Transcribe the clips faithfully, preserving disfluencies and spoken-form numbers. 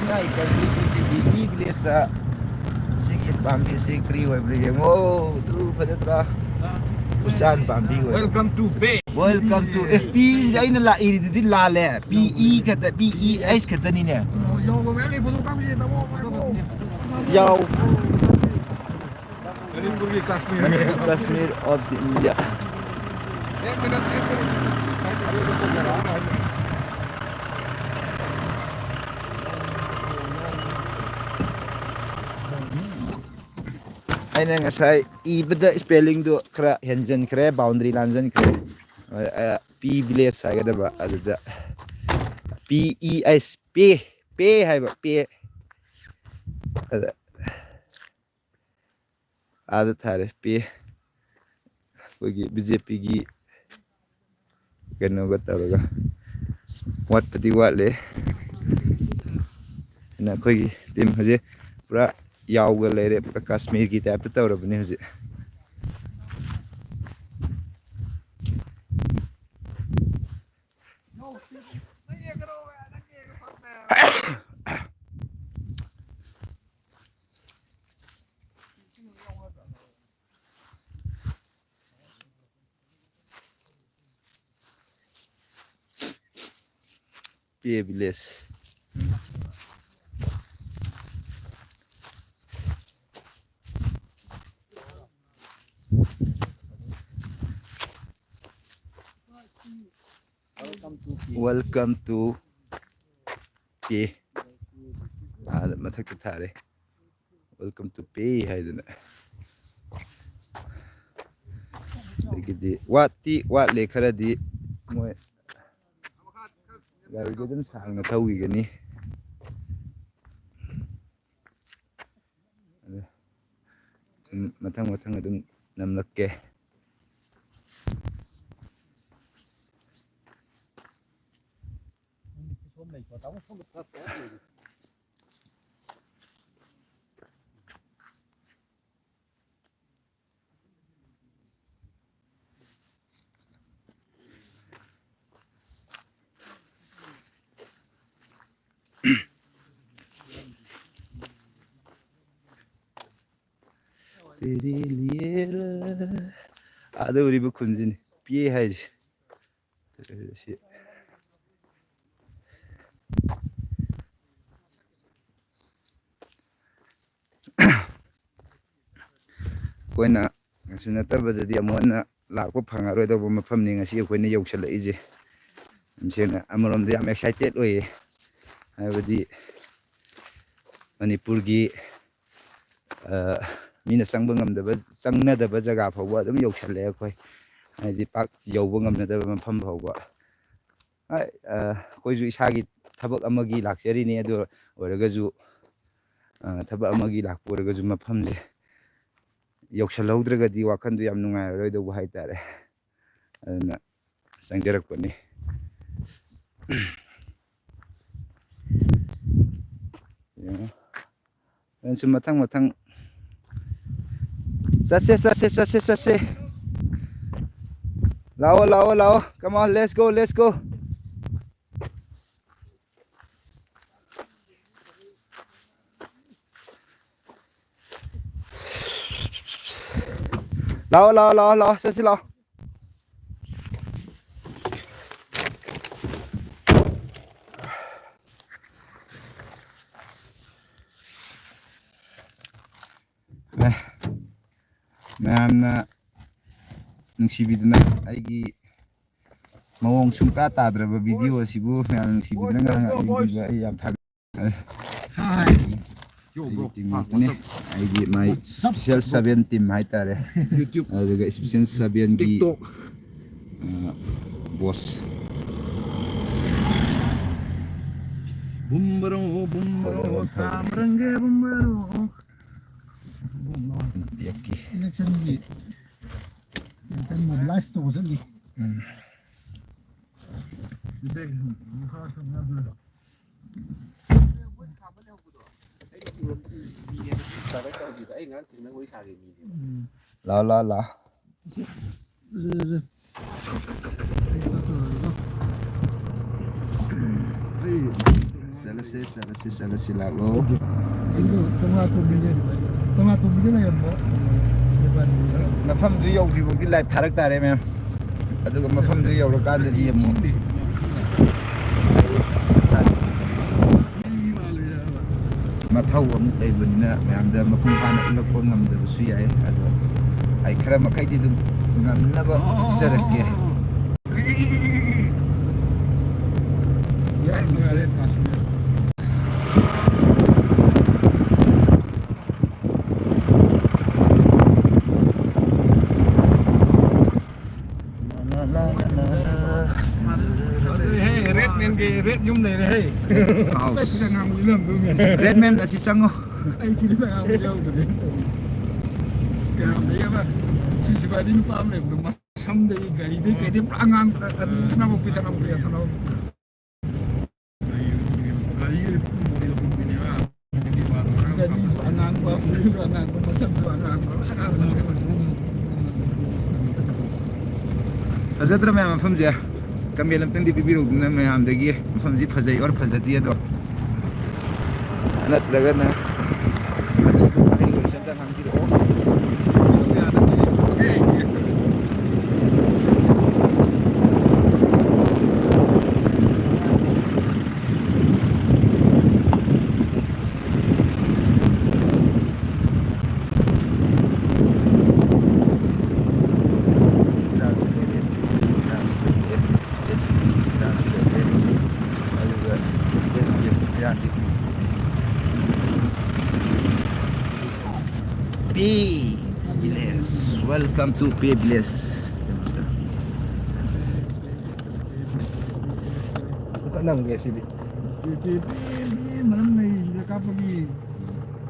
ꯉꯥꯏ ꯀꯟꯗ꯭ꯔꯤꯁꯤꯡꯁꯤꯗꯤ ꯃꯤ ꯚꯤꯂꯦꯖꯇ ꯁꯤꯒꯤ ꯄꯥꯝꯕꯤꯁꯤ ꯀꯔꯤ ꯑꯣꯏꯕ꯭ꯔꯥ ꯌꯦꯡꯉꯣ꯫ ꯑꯗꯨ ꯐꯖꯗ꯭ꯔꯥ? ꯎꯆꯥꯟ ꯄꯥꯝꯕꯤ ꯑꯣꯏ꯫ Welcome to Peh. Welcome to, ꯑꯦ, ꯄꯤꯁꯤꯗꯤ ꯑꯩꯅ ꯂꯥꯛꯏꯗꯨꯗꯤ ꯂꯥꯜꯂꯦ꯫ ꯄꯤ ꯏ ꯈꯛꯇ, ꯄꯤ ꯏ ꯑꯩꯁ ꯈꯛꯇꯅꯤꯅꯦ꯫ ꯌꯥꯎ꯫ Manipur, Kashmir of the India. ꯑꯩꯅ ꯉꯁꯥꯏ ꯏꯕꯗ spellingꯗꯨ ꯈꯔ ꯍꯦꯟꯖꯟꯈ꯭ꯔꯦ, boundary ꯂꯥꯟꯖꯟꯈ꯭ꯔꯦ꯫ ꯑ, ꯑ, ꯄꯤ ꯚꯤꯂꯦꯖ ꯍꯥꯏꯒꯗꯕ, ꯑꯗꯨꯗ ꯄꯤ ꯏ ꯑꯩꯁ, ꯄꯦ, ꯄꯦ ꯍꯥꯏꯕ, ꯄꯦ꯫ ꯑꯗ ꯑꯥꯗ ꯊꯥꯔꯦ, ꯄꯦ꯫ ꯑꯩꯈꯣꯏꯒꯤ ꯕꯤ ꯖꯦ ꯄꯤꯒꯤ ꯀꯩꯅꯣꯒ ꯇꯧꯔꯒ ꯋꯥꯠꯄꯗꯤ ꯋꯥꯠꯂꯦ꯫ ꯑꯗꯨꯅ ꯑꯩꯈꯣꯏꯒꯤ ꯇꯤꯝ ꯍꯧꯖꯤꯛ ꯄꯨꯔꯥ ꯌꯥꯎꯒ ꯂꯩꯔꯦ, ꯄꯨꯔꯥ ꯀꯥꯁꯃꯤꯔꯒꯤ ꯇꯥꯏꯞꯇ ꯇꯧꯔꯕꯅꯤ ꯍꯧꯖꯤꯛ꯫ Peh village. Welcome to Peh. ꯑꯥꯗ ꯃꯊꯛꯇ ꯊꯥꯔꯦ꯫ Welcome to Peh ꯍꯥꯏꯗꯅ꯫ ꯑꯗꯒꯤꯗꯤ ꯋꯥꯠꯇꯤ ꯋꯥꯠꯂꯦ ꯈꯔꯗꯤ, ꯃꯣꯏ ꯒꯥꯔꯤꯗꯤ ꯑꯗꯨꯝ ꯁꯥꯡꯅ ꯊꯧꯈꯤꯒꯅꯤ꯫ ꯑꯗꯨ ꯁꯨꯝ ꯃꯊꯪ ꯃꯊꯪ ꯑꯗꯨꯝ ꯅꯝꯂꯛꯀꯦ꯫ ꯇꯦꯔꯦ ꯂꯤꯌꯦꯔ꯫ ꯑꯥꯗ ꯎꯔꯤꯕ ꯈꯨꯟꯁꯤꯅꯤ ꯄꯤꯌꯦ ꯍꯥꯏꯁꯦ꯫ ꯁꯤ ꯑꯩꯈꯣꯏꯅ ꯉꯁꯤ ꯅꯠꯇꯕꯗꯗꯤ ꯑꯃꯨꯛ ꯍꯟꯅ ꯂꯥꯛꯄ ꯐꯪꯉꯔꯣꯏꯗꯧꯕ ꯃꯐꯝꯅꯤ ꯉꯁꯤ ꯑꯩꯈꯣꯏꯅ ꯌꯧꯁꯜꯂꯛꯏꯁꯦ꯫ ꯌꯥꯝ ꯁꯦꯡꯅ ꯑꯃꯔꯣꯝꯗ ꯌꯥꯝ ꯑꯦꯛꯁꯥꯏꯇꯦꯠ ꯑꯣꯏꯌꯦ, ꯍꯥꯏꯕꯗꯤ ꯃꯅꯤꯄꯨꯔꯒꯤ, ꯑ, ꯃꯤꯅ ꯆꯪꯕ ꯉꯝꯗꯕ, ꯆꯪꯅꯗꯕ ꯖꯒꯥ ꯐꯥꯎꯕ ꯑꯗꯨꯝ ꯌꯧꯁꯜꯂꯛꯑꯦ ꯑꯩꯈꯣꯏ, ꯍꯥꯏꯗꯤ ꯄꯥꯛ ꯌꯧꯕ ꯉꯝꯅꯗꯕ ꯃꯐꯝ ꯐꯥꯎꯕ꯫ ꯍꯣꯏ, ꯑ, ꯑꯩꯈꯣꯏꯁꯨ ꯏꯁꯥꯒꯤ ꯊꯕꯛ ꯑꯃꯒꯤ ꯂꯥꯛꯆꯔꯤꯅꯤ, ꯑꯗꯨ ꯑꯣꯏꯔꯒꯁꯨ, ꯑ, ꯊꯕꯛ ꯑꯃꯒꯤ ꯂꯥꯛꯄ ꯑꯣꯏꯔꯒꯁꯨ ꯃꯐꯝꯁꯦ ꯌꯧꯁꯜꯍꯧꯗ꯭ꯔꯒꯗꯤ ꯋꯥꯈꯜꯗꯣ ꯌꯥꯝ ꯅꯨꯡꯉꯥꯏꯔꯔꯣꯏꯗꯧꯕ ꯍꯥꯏꯇꯥꯔꯦ꯫ ꯑꯗꯨꯅ ꯆꯪꯖꯔꯛꯄꯅꯤ꯫ ꯌꯦꯡꯉꯣ꯫ ꯁꯨꯝ ꯃꯊꯪ ꯃꯊꯪ ꯆꯠꯁꯦ, ꯆꯠꯁꯦ, ꯆꯠꯁꯦ, ꯆꯠꯁꯦ꯫ ꯂꯥꯛꯑꯣ, ꯂꯥꯛꯑꯣ, ꯂꯥꯛꯑꯣ꯫ Come on, let's go, let's go. ꯂꯥꯛꯑꯣ, ꯂꯥꯛꯑꯣ, ꯂꯥꯛꯑꯣ, ꯂꯥꯛꯑꯣ, ꯆꯠꯁꯤ ꯂꯥꯛꯑꯣ꯫ ꯑꯦ, ꯃꯌꯥꯝꯅ ꯅꯨꯡꯁꯤꯕꯤꯗꯨꯅ ꯑꯩꯒꯤ ꯃꯑꯣꯡ ꯁꯨꯡꯇꯥ ꯇꯥꯗ꯭ꯔꯕ ꯚꯤꯗꯤꯑꯣ ꯑꯁꯤꯕꯨ ꯃꯌꯥꯝꯅ ꯅꯨꯡꯁꯤꯕꯤꯗꯨꯅ ꯉꯥꯏꯍꯥꯛ ꯌꯦꯡꯕꯤꯕ ꯑꯩ ꯌꯥꯝ ꯊꯥꯒꯠ-, Hi. Yo, bro. ꯑꯩꯒꯤ team ꯉꯥꯛꯇꯅꯦ꯫ ꯑꯩꯒꯤ my special seven team ꯍꯥꯏꯇꯥꯔꯦ꯫ YouTube. ꯑꯗꯨꯒ special sevenꯒꯤ, TikTok. ꯑ, boss꯫ ꯕꯨꯝꯕꯔꯣ, ꯕꯨꯝꯕꯔꯣ, ꯆꯥꯃꯔꯪꯒꯦ ꯕꯨꯝꯕꯔꯣ꯫ ꯄꯤ ꯑꯦꯐꯀꯤ꯫ Electionꯒꯤ campaign mobilize ꯇꯧꯕ ꯆꯠꯂꯤ꯫ ꯎꯝ꯫ ꯂꯥꯎ, ꯂꯥꯎ, ꯂꯥꯎ꯫ ꯆꯠꯂꯁꯤ, ꯆꯠꯂꯁꯤ, ꯆꯠꯂꯁꯤ, ꯂꯥꯛꯂꯣ꯫ ꯑꯩꯗꯣ ꯀꯪꯂꯥꯇꯣꯝꯕꯤꯗ, ꯀꯪꯂꯥꯇꯣꯝꯕꯤꯗ ꯂꯩꯔꯝꯕ ꯖꯄꯥꯟꯒꯤ ꯃꯐꯝꯗꯨ ꯌꯧꯗ꯭ꯔꯤꯐꯥꯎꯗꯤ live ꯊꯥꯔꯛ ꯇꯥꯔꯦ, ꯃꯌꯥꯝ꯫ ꯑꯗꯨꯒ ꯃꯐꯝꯗꯨ ꯌꯧꯔꯀꯥꯟꯗꯗꯤ ꯑꯃꯨꯛ ꯃꯊꯧ ꯑꯃꯨꯛ ꯂꯩꯕꯅꯤꯅ ꯃꯌꯥꯝꯗ ꯃꯄꯨꯡ ꯐꯥꯅ ꯎꯠꯂꯛꯄ ꯉꯝꯗꯕꯁꯨ ꯌꯥꯏ꯫ ꯑꯗꯣ ꯑꯩ ꯈꯔ ꯃꯈꯩꯗꯤ ꯑꯗꯨꯝ ꯉꯝꯅꯕ ꯎꯠꯆꯔꯛꯀꯦ꯫ ꯑꯗꯨꯗꯤ ꯍꯦ, ꯔꯦꯗ ꯃꯦꯟꯒꯤ ꯔꯦꯗ ꯌꯨꯝ ꯂꯩꯔꯦ ꯍꯦ꯫ ꯍꯥꯎꯁ꯫ ꯑꯁ, ꯁꯤꯗ ꯉꯥꯡꯕꯗꯤ ꯂꯝꯗꯣ ꯃꯤ꯫ ꯔꯦꯗ ꯃꯦꯟ ꯑꯁꯤ ꯆꯪꯉꯣ꯫ ꯑꯩ ꯐꯤꯂꯝꯗ ꯉꯥꯡꯕꯗꯤ ꯌꯥꯎꯗ꯭ꯔꯦ꯫ ꯀꯩꯅꯣꯗꯒꯤ ꯑꯃ ꯁꯤ ꯁꯤꯐꯥꯏꯗꯤ ꯅꯨꯄꯥ ꯑꯃ ꯂꯩꯕꯗꯣ, ꯃꯁꯝꯗꯒꯤ ꯒꯥꯔꯤꯗꯒꯤ ꯀꯩꯗꯩ ꯄꯨꯔꯥ ꯑꯉꯥꯡ, ꯑ, ꯑ, ꯊꯅꯥꯄꯣꯛꯄꯤ, ꯊꯅꯥꯄꯣꯛꯄꯤ, ꯊꯅꯥꯄꯣꯛꯄꯤ꯫ ꯒꯥꯔꯤꯁꯨ ꯑꯉꯥꯡꯕ, ꯐꯨꯔꯤꯠꯁꯨ ꯑꯉꯥꯡꯕ, ꯃꯁꯝꯁꯨ ꯑꯉꯥꯡꯕ, ꯂꯣꯏ ꯑꯉꯥꯡꯕ ꯉꯥꯛꯇ꯫ ꯐꯖꯗ꯭ꯔ ꯃꯌꯥꯝ ꯃꯐꯝꯁꯦ? Comment ꯑꯝꯇꯪꯗꯤ ꯄꯤꯕꯤꯔꯛꯎꯗꯅ ꯃꯌꯥꯝꯗꯒꯤ, ꯃꯐꯝꯁꯤ ꯐꯖꯩ or ꯐꯖꯗꯦ ꯑꯗꯣ꯫ ꯅꯠꯇ꯭ꯔꯒꯅ ꯑꯇꯩ ꯂꯣꯏꯁꯟꯗ ꯉꯥꯡꯕꯤꯔꯛꯑꯣ꯫ Pay Village. Welcome to Pay Village. ꯀꯠꯂꯝꯒꯦ ꯁꯤꯗꯤ꯫ ꯄꯤ, ꯄꯤ, ꯄꯤ, ꯄꯤ, ꯃꯔꯝ ꯂꯩ ꯁꯤꯗ ꯀꯥꯞꯄꯒꯤ꯫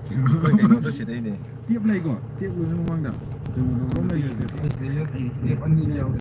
ꯑꯩꯈꯣꯏ ꯀꯩꯅꯣꯗꯣ ꯁꯤꯗꯩꯅꯦ꯫ ꯇꯦꯞ ꯂꯩꯀꯣ? ꯇꯦꯞ ꯂꯣꯏꯅ ꯃꯃꯥꯡꯗ꯫ ꯇꯦꯞ ꯑꯅꯤ ꯌꯥꯎꯋꯦ꯫